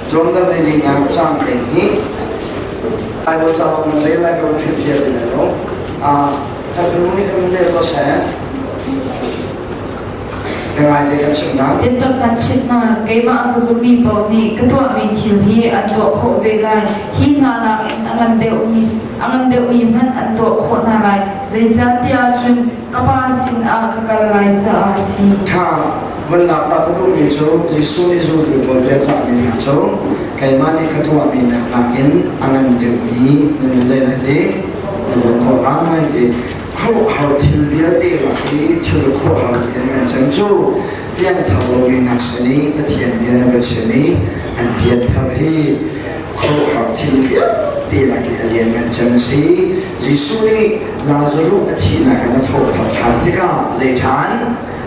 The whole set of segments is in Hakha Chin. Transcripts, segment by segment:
John dal hleilinak caang 12. Bible cauk nan rel lai ka van hrilhfiah ti lai lo. Ka fanu nih kan rel ko seh. Ngai te kan chimh hna. Biatak kan chimh hna, keimah a ka zummi paoh nih ka tuahmi thil hi an tuah khawh ve lai. Hi hna nakin a ngan deuhmi a ngan deuhmi hmanh an tuah khawh hna lai. Zeicahtiah cun ka Pa sinah ka kal lai caah a si. Kha van lak ta ka duhmi cu Jesuh nih zultu pawl bia cahmi hna cu keimah nih ka tuahmi nak nakin a ngan deuhmi nan min zei lai ti nan van tuah lai ti khuaruahhar thil vialte lak i thil khuaruahhar in an cang cu piangthar lomi hna sin i Pathian bia na va chim i an pianthar hi khuaruahhar thil vialte lak i a lianngan cem a si. Jesuh nih Lazarus a thihnak in a thawhthar ṭhan tikah zei ṭhan?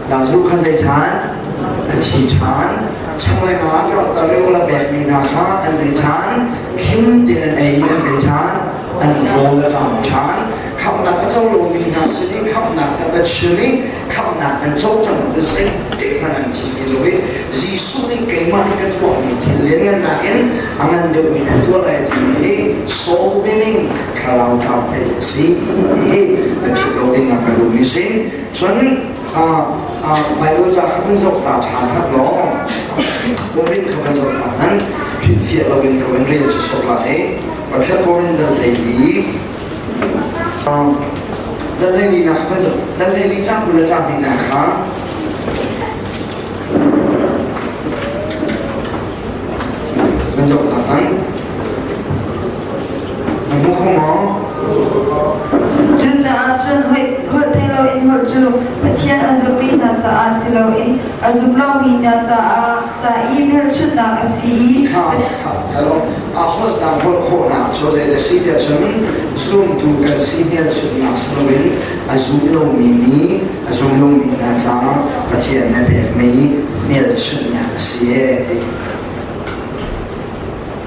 Lazarus kha zei ṭhan? A thi ṭhan. Chang le nga ka rak tar i la pekmi hna kha an zei ṭhan? Khim tein an ei i an zei ṭhan? An rawl a ṭam ṭhan. Khamhnak a co lomi hna sin i khamhnak kan va chim i khamhnak an co cang cu zeitik hmanh an thi ti lo i Jesuh nih keimah hi ka tuahmi thil lianngannak in a ngan deuhmi na tuah lai timi hi soul winning thlarau tlau thei a si hi kan philh lo ding ah ka duhmi si. Cun Bible ca kha vun zoh ta ṭhan hrat law Korin kha van zoh ta han hrilhfiah loin ka van rel sawsawh lai. Pakhat Korin dal 14 dal 14 nak kha dal 14 cang 20 le cang 2 kha nan zoh ta hmanh. Na hmu kho maw? Cucaah cun holh thei loin holh cu Pathian a zummi hna caah si loin a zum lomi hna caah ca i hmelchunhnak a si i Kha kha hello a holh dang holh khawhnak cu zei a si tiah cun zumtu kan si hmelchunhnak si loin a zum lomi nih a zum lomi hna caah Pathian na pekmi hmelchunhnak a si e ti.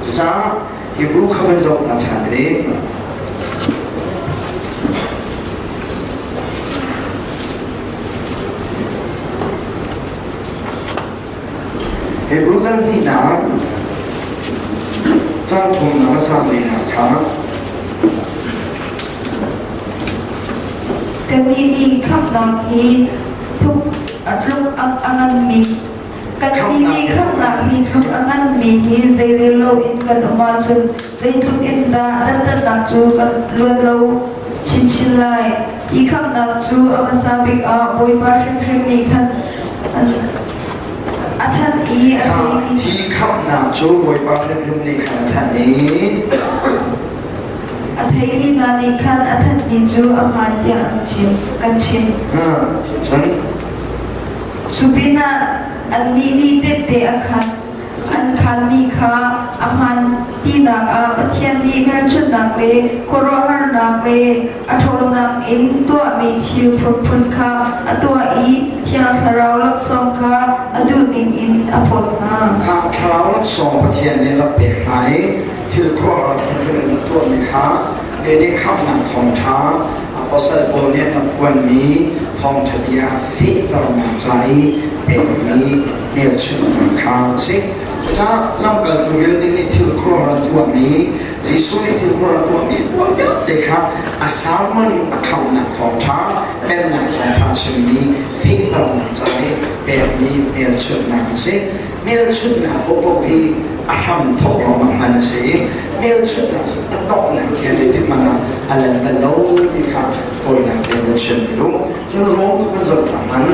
Cucaah Hebrew kha van zoh ta ṭhan ve. Hebrew dal hnihnak caang thumnak le caang linak kha Kannih nih khamhnak hi tluk a tluk a nganmi kannih nih khamhnak hi tluk a nganmi hi zeirel loin kan um ahcun zeitluk in dah dantatnak cu kan luat lo chinchin lai. Hi khamhnak cu a hmasa bik ah Bawipa hrimhrim nih khan a thanh i a theimi Hi khamhnak cu Bawipa hrimhrim nih khan a thanh i a theimi hna nih khan a thanhmi cu a hmaan tiah an chim, kan chim. Cun Cu pinah annih nih tette a khan an khanmi kha a hmaan tinak ah Pathian nih hmelchunhnak le khuaruahharnak le a ṭhawnnak in tuahmi thil phunphun kha a tuah i Thiang Thlarau laksawng kha a duhning in a phawt hna. Kha thlarau laksawng Pathian nih rak pek hna i thil khuaruahhar phunphun in a tuahmi kha nih khamhnak thawngṭha apostle Paul nih a phuanmi thawngṭha bia fehternak ca i pekmi hmelchunhnak kha a si. Cucaah lamkaltu vialte nih thil khuaruahhar an tuahmi, Jesuh nih thil khuaruahhar a tuahmi vialte kha a sermon a khamhnak thawngṭha, pennak thawngṭha chimmi fehternak ca i pekmi hmelchunhnak a si. Hmelchunhnak paohpaoh hi a hramthawk lawngah hman a si i hmelchunhnak cu a donghnak he zeitik hmanh ah a lan bal lo ti kha tawinak tein kan chim duh. Cun Rom tu kan zoh ta hmanh.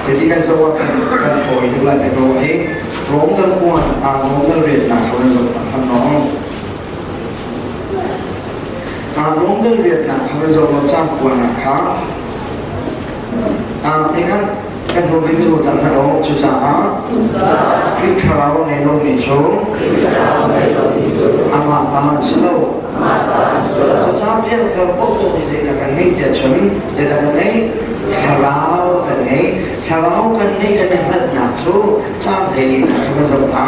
Hiti kan zoh ah khan kan tawi deuh lai te ko hi Rom dal kuan ah Rom dal riatnak kha kan zoh ta hmanh no. Rom dal riatnak kha kan zoh lo cang kuan ah kha Engah kan hmu ding cu dah hngalh awk cucaah Khrih thlarau a ngei lomi cu amah ta an si lo. Cucaah piangthar paohpaoh hi zeidah kan ngeih tiah cun zeidah kan ngeih? Thlarau kan ngei. Thlarau kan ngeih kan i hngalhnak cu caang 14 kha kan zoh ta.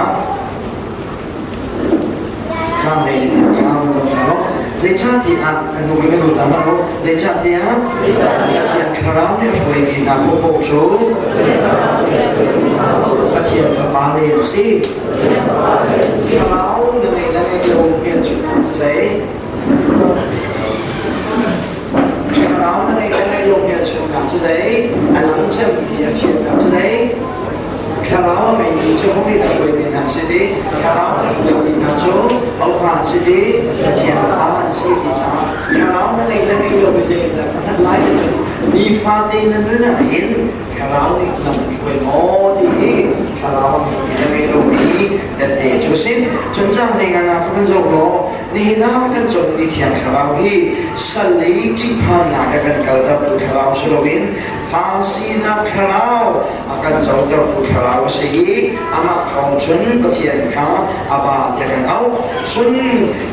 Caang 14 kha kan zoh ta lo. Zeicahtiah kan hnu kan zoh ta lo. Zeicahtiah Pathian Thlarau nih a hruaimi hna paohpaoh cu Pathian Fapa. fapale an si. Thlarau na ngeih le ngeih lo hmelchunhnak cu zei? Thlarau na ngeih le ngeih lo hmelchunhnak cu zei? A lang cemmi a fiannak cu zei? Thlarau a ngeimi cu homi a hruaimi hna si ti, Thlarau a hruaimi hna cu ofa an si ti, Pathian fa an si ti caah Thlarau na ngeih le ngeih lo hi zeitindah ka hngalh lai ti cun nifate na nun ah hin Thlarau nih lam hruai maw ti hi Thlarau a ngeimi le ngei lomi tette cu si. Cun cang ding ah kan zoh law nihin ah kan cawnmi Thiang Thlarau hi sal i ṭihphannak a kan kaltertu Thlarau si loin fa sinak Thlarau a kan cotertu Thlarau a si i amah thawng cun Pathian kha a va tiah kan auh. Cun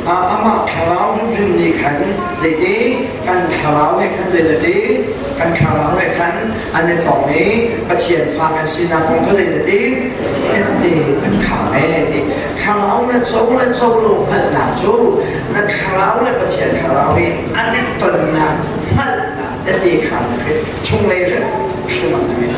amah Thlarau hrimhrim nih khan zeiti kan thlarau he khan zeitati kan thlarau he khan an i tong i Pathian fa kan sinak kong kha zeitati tette an khang e ti thlarau le co le co lo hngalhnak cu na thlarau le Pathian thlarau hi an i tonnak hngalhnak tette khan na khi chunglei hrim hrim na ngei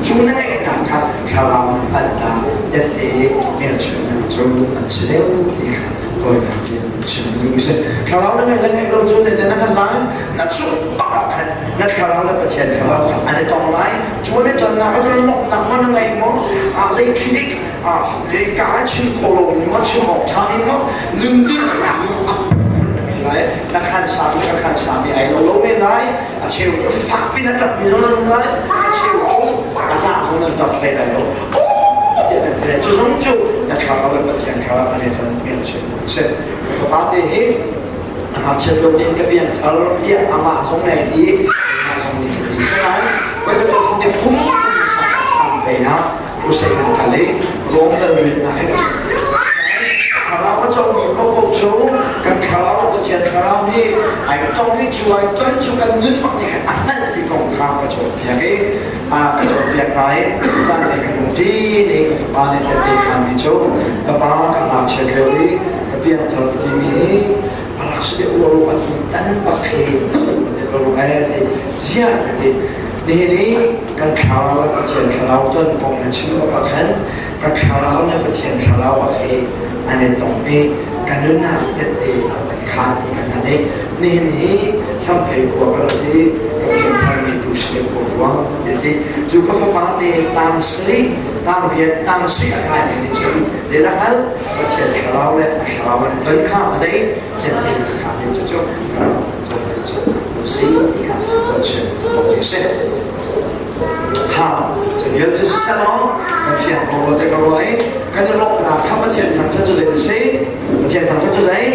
cu na ngeihnak kha thlarau na hngalhnak tette hmelchunhnak cu an si deuh ti kha tawinak in chim duh si thlarau na ngeih le ngeih lo cu te na kan lai na cu bak ah khan na thlarau le Pathian thlarau kha an i tong lai cu an i tonnak ah cun lawmhnak maw na ngeih maw zei khidik ka chim kho lo mi maw chim awk ṭha mi maw nun dinnak lai na khan sami ka khan sami ai lo lo men lai a cheu cu fak pin a ṭap mi zong an um lai a cheu cu a ṭah zong an ṭap hlei lai lo cu zong cu na thlarau le Pathian thlarau an i ton hmelchunh a si. Fapa te hi a ngakchiat lo tein ka piang thar tiah amah zong nei ti amah zong nih ka ti. Sinain voi ka tuk nih phung tham pe ah crusade kan kal i lawm dal ritnak he ka thlarau ka comi paohpaoh cu kan thlarau le Pathian thlarau hi ai tong i cu ai ton cu kan nun bak nih khan a hngalh ti kong kha ka cawnpiak i ka cawnpiak hna i zanlei kan um ṭi nih ka fapa nih tette khanmi cu ka pa ka ngakchiat lio i ka piangthar ka timi hi a rak si deuh lo a tu tan bak khi ka lung e ti ziah ka ti nihin i kan thlarau le Pathian thlarau ton kong na chim bak ah khan ka thlarau le Pathian thlarau bak hi an i tong i ka nunnak tette an khan ti kan han i nihin hi hlamphei khua ka rat i ka piangtharmi tu si ko ruang ti ti cu ka fapa te tang sarih tang riat tang sih a kai mi nih cun zeidah hngal Pathian thlarau le a thlarau an ton kha a zei tette kha ni cu cu cu si ti kha kan chim ti si ha cu vial cu siseh law Pathian ko te ka ruah i kan i lawmhnak kha Pathian thangṭhat cu zei a si Pathian thangṭhat cu zei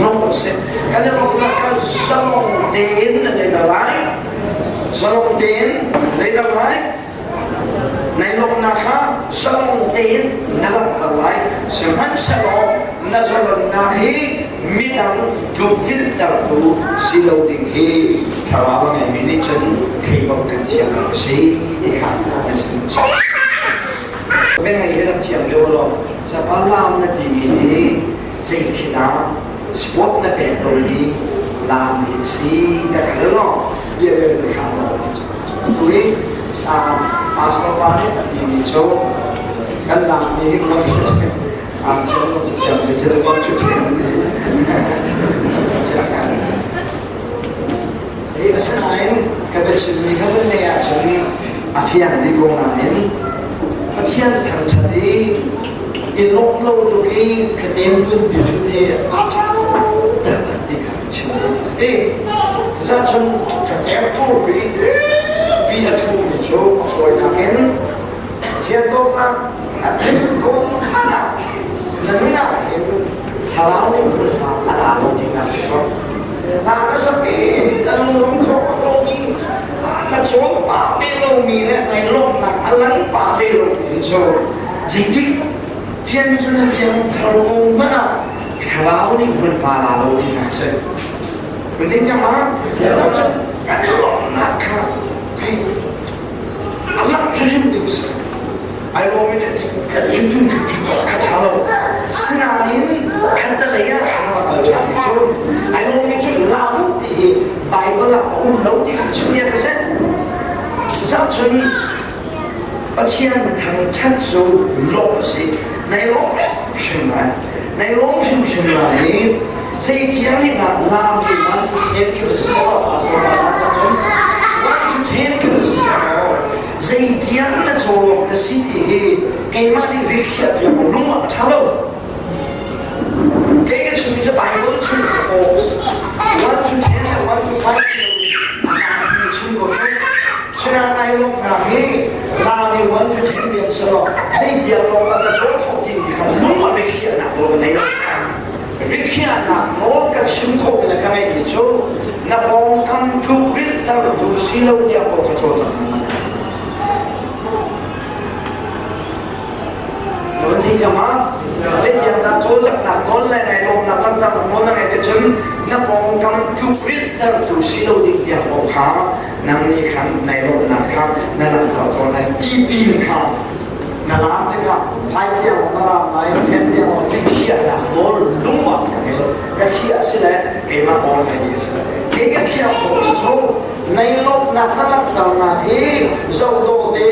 lawmh a si kan i lawmhnak kha zalong tein na zeidah lai zalong tein zeidah lai nai lawmhnak kha zalong tein na langhter lai sihmanhsehlaw na zalonnak hi midang duhhilhtertu si lo ding hi thlarau a ngeimi nih cun thei bak kan thiam a si ti kha an sin Biangai hi rak thiam deuh lo sapa lam na timi hi zei khi dah sport na pek lomi lam hi si ta ka hal lo bia bia kan kham lo tu hi pastor pa nih a timi cu kan lam mi hi mo a thiam lo thiam thil ko chu thiam Hi asinain ka biachimmi kha kan neih ahcun a fiang dih ko nain Pathian thangṭhat i i lawmh lo tuk i khaten bunpi ṭhut hi a ṭha taktak ti kha ka chim cang ka ti. Cucun ka kertur pi pi a ṭhumi cu a fawinak in Pathian dawtnak a tling ko hmanh ah na nun ah hin thlarau nih hmunhma a la lo tinak si cu. Na ka sak i na lungrum khawh lomi na cawn pah ve lomi le nai lawmhnak a lang pah ve lomi cu zeitik pian cu na pian thar ko hmanh ah thlarau nih hmunhma la lo tinak si. Kan tin ma? Kan i lawmhnak kha a lang hrimhrim ding si. Ai lawm in kan in kha ṭha lo. Sinain khattelei ah khan a kal ṭhan mi cu ai lawm mi cu lam ti hi Bible ah a um lo ti kha chim nia ka si. Cucun. Pathian thangṭhat cu lawmh a si. Nai lawm hrim lai. Nai lawm hrimhrim lai i zeitiang hi dah lam hi 1 to 10 khi va si seh law pastor pa ta cun 1 to 10 khi va si seh law zeitiang na cawlawk na si ti hi keimah nih rikhiah piak lung ah a ṭha lo. Kei ka chim cu Bible chung ka khawh. 1 to 10 le 1 to 5 mi chim ko cu. China nai lawmhnak hi Lami 1 to 10 tiang si lo. Zei tiang lawng ah ka cawl khawh ti mi kha lung ah rikhiahnak nawl ka nei lo. Rikhiahnak nawl ka chim khawh le ka ngeih mi cu na pawngkam tluk rilhter tu si lo tiang ko ka cawl cang. Na thei thiam ma? Zeitiang dah cawlcanghnak nawl le nai lawmnak langhternak nawl na ngeih ahcun na pawngkam tlukrilhtertu si lo ding tiang paoh kha nang nih khan nai lawmhnak kha na langhter tawn lai. Tipil kha na laam tikah hmai tiang na laam lai, then tiang rikhiahnak nawl lung ah ka ngei lo. Ka khiah si le keimah nawl ngeimi a si le. Kei ka khiah khawhmi cu nai lawmhnak na langhternak hi zohdawh te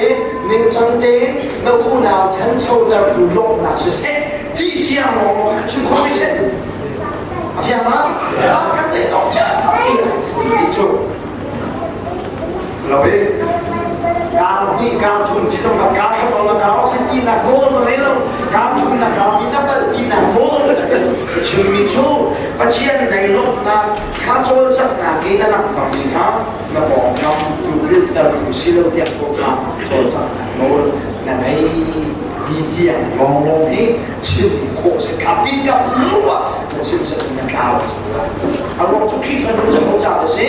ningcang tein na unau thanchotertu lawmhnak siseh ti tiang lawng ka chim khawh siseh a fiang ma kan te ti cu lo i kaam hnih kaam thum ti zong ka thap lo ka si ti nak nawl ka ngei lo kaam thum na kaam ni na bal ti nak nawl ka chimmi cu Pathian nei lawmhnak kha cawlcanghnak i na langhtermi kha na pawngkam tlukrilhtertu si lo tiang ko kha cawlcanghnak nawl na ngei ti tiang lawnglawng hi chim khawh si kha pin ka lu ah na chim cun na tlau a ruang cu Khrihfa nu cu ho ca a si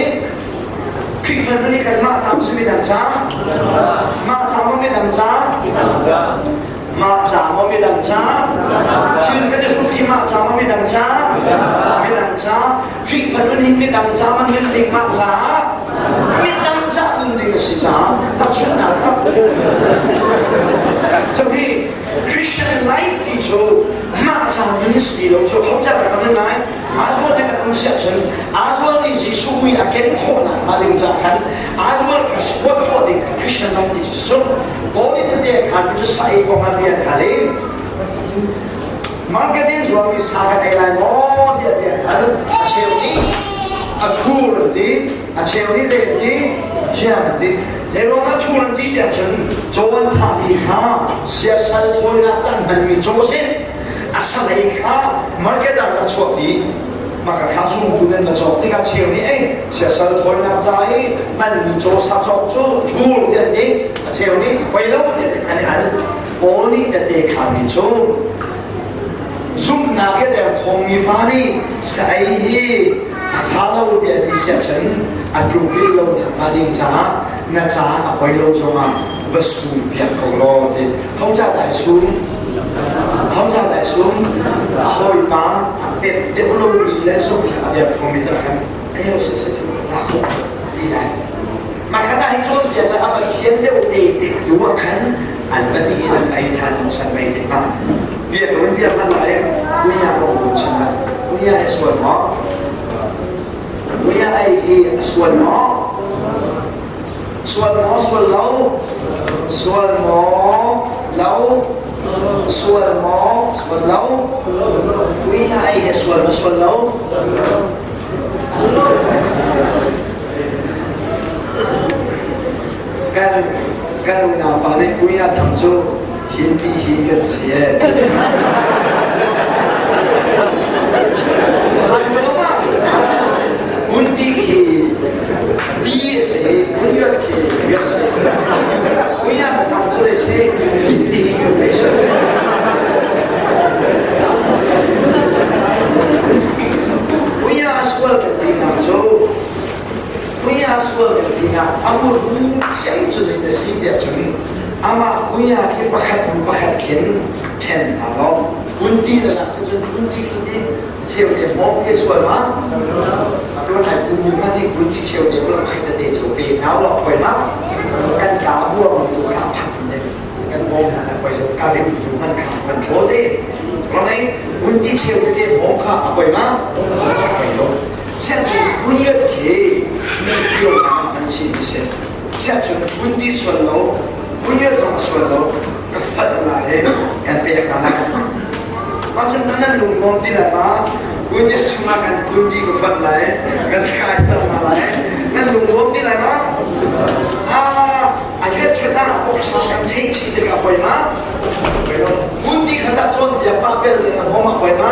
Khrihfa nu nih kan mah cam si midang ca mah ca maw midang ca mah ca maw midang ca thil kan i hruk i mah ca maw midang ca midang ca Khrihfa nun hi midang ca man nun ding mah ca midang ca nun ding a si caah tahchunhnak kha hi Christian life ti cu mah ca nun si ti lo cu ho ca dah kan nun lai Azual he kan um siah cun Azual nih Jesuh mui a ken khawhnak hnga ding ca khan Azual kha support tuah ding Christian life ti cu cu Paul nih tete khan cu sa ei kong ah bia kha le Marketing zuarmi sa kan ei lai maw tiah bia an hal. A cheu nih a thur an ti, a cheu nih zei an ti, thiang an ti. Zeiruang ah thur an ti tiah cun caw an thahmi kha siasal thawinak can hmanmi caw si. A salei kha market ah rak chuahpi. Maka kha zumtu nan va cawk tikah cheu nih ei siasal thawinak ca i hmanmi caw sa cawk cu thur tiah an ti. A cheu nih poi lo tiah an i al. Paul nih tete khaami cu zumhnak i derthawmmi pa nih sa-ei hi a ṭha lo tiah ti siah cun a tlukrilh lo nakhnga ding caah na caah a poi lo zongah va sum piak ko law ti. Ho ca dah i sum? Ho ca dah i sum? A hawipa a pet deuh lomi le zumh a derthawmmi cah khan ei siseh lak ti lai. Mah khat ah hi cawnpiak le a Pathian deuh te tik tu ah khan an pahnih in an ei ṭhan san mei te hnga. Biak run biak hman lai uia ko run chim lai. Uia hi sual maw? Uia ei hi a sual maw? Sual maw sual lo? Sual maw lo? Sual maw sual lo? Uia ei hi sual maw sual lo? Kan kan unaupa nih Kuya Thang cu Hindi hi kan si ee. Kunti khi ti a si, kunyot khi yot si. Kuya Thang cu a si, Hindi hi yot mei si. Kuya sual kan tinak cu Kuya sual kan tinak a murhu siang cun in a si tiah cun amah kuya khi pakhat hnu pakhat khin ṭhen hna law kunti na lak si cun kunti khi ti cheu te bawm khi sual ma atu nai kunmi hmanh nih kunti cheu te bawm pakhat tete cu pe hna law poi ma kan ka buang tu kha phak ne kan bawm hna na poi lo ka rim tu hman kha control te ramai kunti cheu tete bawm kha a poi ma poi lo Siahcun Goliath khi mi pio na an si ti si. Siahcun Gundi sual lo. Punyat zong a sual lo. Ka fat lai i kan pek hna lai. Ahcun nan lungnuam ti lai ma? Punyat chungah kan kundi ka fat lai, kan khai ter hna lai. Nan lungnuam ti lai ma? Ah, a yuat khat ah oksa kan thei chih tikah poi ma? Poi lo. Kundi khat ah cawnpiak pa bel le na hom a poi ma?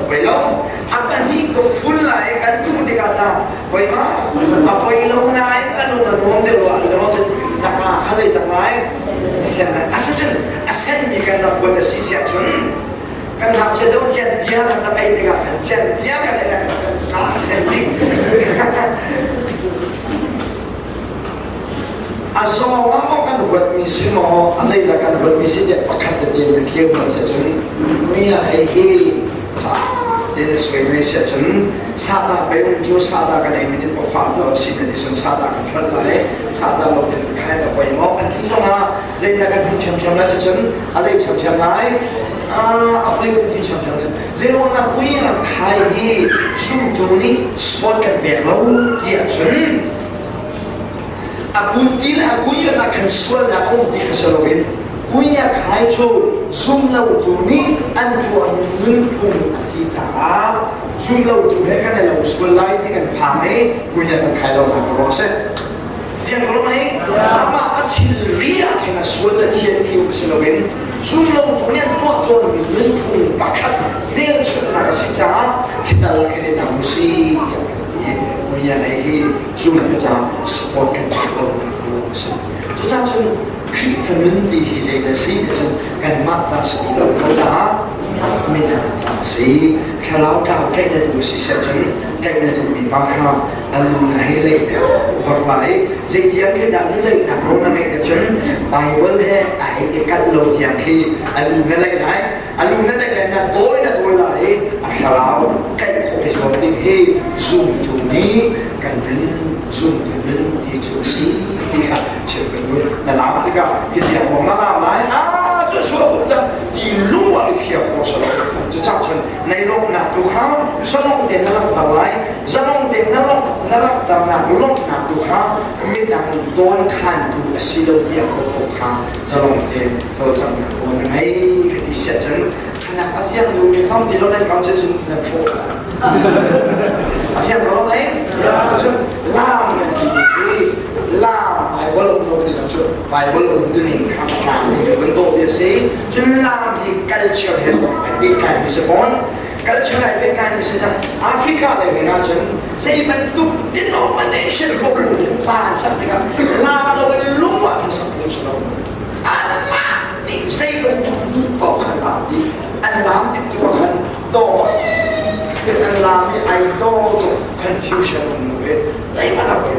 Poi lo. A pahnih ka ful lai kan tu tikah ta poi ma? A poi lo nain a lung a nuam deuh ah a cun naka ha zei cang lai? A sen lai. Asicun a senmi kan rak huat a si siah cun kan ngakchia deuh cian bia kan rak ei tikah khan cian bia kan ei ah kan ka sen dih. A zawng ah maw kan huatmi si maw a zeidah kan huatmi si tiah pakhat tete na clear hna seh cun mui ah hei hi ṭha tein na suai ngai siah cun sahdah pei um cu sahdah kan ei minit pafa lo si na ti cun sahdah kan hlat lai sahdah lo tin khai ta poi maw kan ti zongah zeidah kan ti ṭhiamṭhiam lai cun a zei ṭhiamṭhiam lai a poi kan ti ṭhiamṭhiam lai zeiruangah pui a khai hi zumtu nih sport kan pek lo ti ahcun A kunti le a kui ah khan sualnak a um ti kha si loin kui a khai cu zumlotu nih an tuahmi nunphung a si caah zumlotu he kan i lo sual lai ti kan phang i kui ah kan khai lonak a ruang a si. Fiang ko mei? Amah a thilri ah khin a sual le thian khi um si loin zumlotu nih an tuah tawnmi nunphung pakhat hmelchunhnak a si caah khi tal khin i dang si tiah kan ti. Kui a ngei hi Zumtu caah support kan pek lonak ruang a si. Cucaah cun Khrihfa nun ti hi zei na si ti cun kanmah ca si ti lo ko caah midang ca a si. Thlarau tlau tlaih na duh si seh cun tlaih na duhmi pa kha a lu na hei leih deuh vak lai. Zeitiang khi dah lu leihnak nawl na ngeih cun Bible he a hei i kalh lo tiang khi a lu na leih lai. A lu na leih lai na tawi na tawi lai i a thlarau tlaih khawh i zuam ding hi zumtu nih kan nun zumtu nun ti cu a si ti kha chim kan duh. Na laam tikah hi tiang maw na laam lai ah cu sual tuk cang ti lung ah i thiam khawh si lo. Cucaah cun nei lawmhnak tu kha zalong tein na langhter lai. Zalong tein na lawmh na langhternak lawmhnak tu kha midang dawnkhantu a si lo tiah ko kha zalong tein cawlcanghnak aw na ngei ka ti siah cun nak a fiang duhmi kam ti lo nan kam cun na thlawh la a fiang ko lo ei cun lam kan ti hi lam Bible um lo ti lo cu Bible um tuning kha tlang mi kan dawh ti a si cun lam hi culture he zong ai pehtlai mi si fawn culture ai pehtlai mi si cang Africa lei mi ahcun zei bantuk denomination ko pa an sak tikah lam lo in lung ah khan sak phung si lo an lam dih zei bantuk duh paoh khan lam dih an lam tik tu ah khan daw tin an lam i ai daw tuk confusion um lo i zeihmanh a poi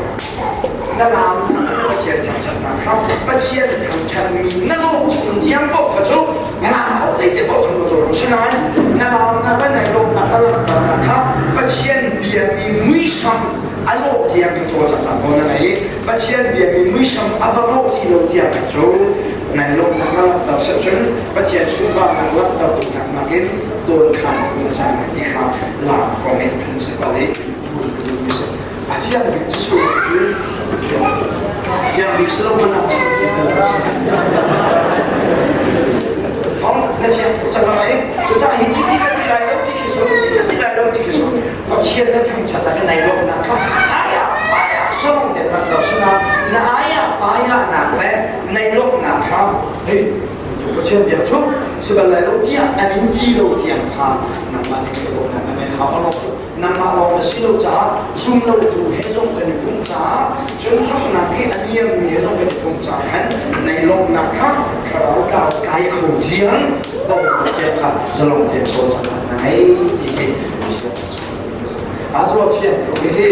na lam na Pathian thangṭhatnak kha Pathian thangṭhatmi na lawm chung tiang paoh kha cu na lam paoh zeite paoh khan na cawn sinain na lam na van ai lawmnak na langhternak kha Pathian biami muisam a lawh tiang ka cawlcanghnak nawl na ngei i Pathian biami muisam a va lawh ti lo tiang ka cu nai lawmhnak na langhter seh cun Pathian sunparnak langhter duhnak nakin dawnkhan tu na cang lai ti kha lam kong in principle i a fiang bik cu su fiang bik si lo man ah thong na fiang cang lai cucaah hi ti ti kan ti lai lo ti khi so ti kan ti lai lo ti khi so Pathian na thangṭhat ah nai lawmhnak kha aya paya solong te nak lo sina na aya paya nak le nai lawmhnak kha hei Pathian bia cu sibal lai lo tiah an in ti lo tiang kha nangmah nih lawmhnak na ngei hau lo nangmah lawng na si lo caah zum lo tu he zong kan i pumh caah cun zumhnak hi a niammi he zong kan i pumh caah khan nai lawmhnak kha thlarau tlau kai kho tiang bawmhnak te kha zalong te cawlcanghnak na ngei ti hi. A zual fiang tuk hi.